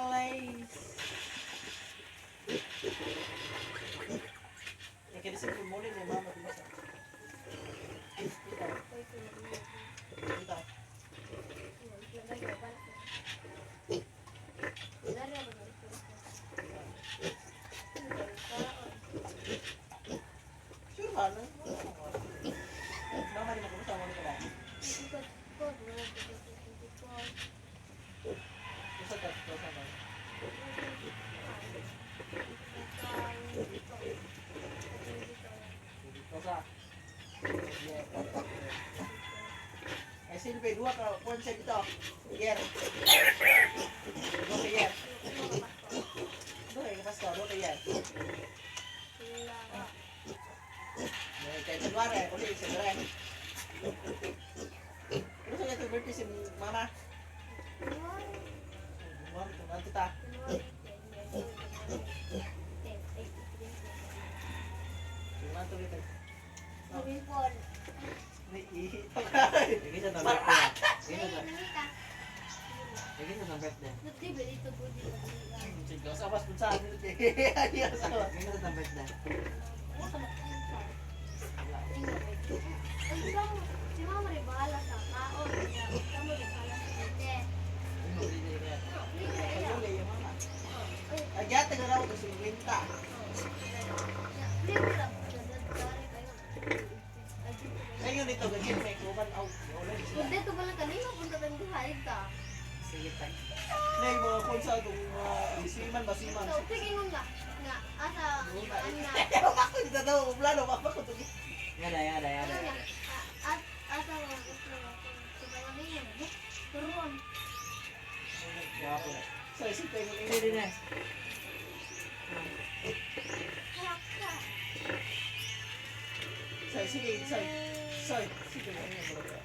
Place. Eh, kaya sa muli ni mama di ba sa? Ito, ito. Sure ba? No? Mama di mo kumusta mo ka ba? Usa ka to sa ba? Dito sa. Yeah. Ay silbi duha ka kuan siya dito. Yer. Duha ka yer. Duha ka pasko, duha ka yer. May kay January, uli sa January. Ano sa ito birthday si mama? January to nanti ta. January to dito. Ni ihito ka. Sige sa tang birthday. Sige sa Sige sa tang birthday. Sige, sa pas punsa. Ayaw sa. Sige sa tang birthday. Si mama rin bahala sa kaon. Kamo rin bahala sa bete. Ano dili ka? Libre iya. Uli yung mama. Agyata ka raw kasi winta. Libre lang. Ngayon dito gagin may kuban aw. Wala di sila. Kung dito pala kanina, punta tayong duhain ta. Sige tang. Nay mga kun sa itong mga siman ba siman. So, tingin mo nga, nga, asa, ano na, Ako dito daw plano pa ko to. Yada yada ano yada. na, at, asa, mga gusto nga, kung ano yun, turuan. Gwapo na. Sa isip ko yung Hindi din eh. Harap ka. Sa sige, sa sa sige mo ano ba?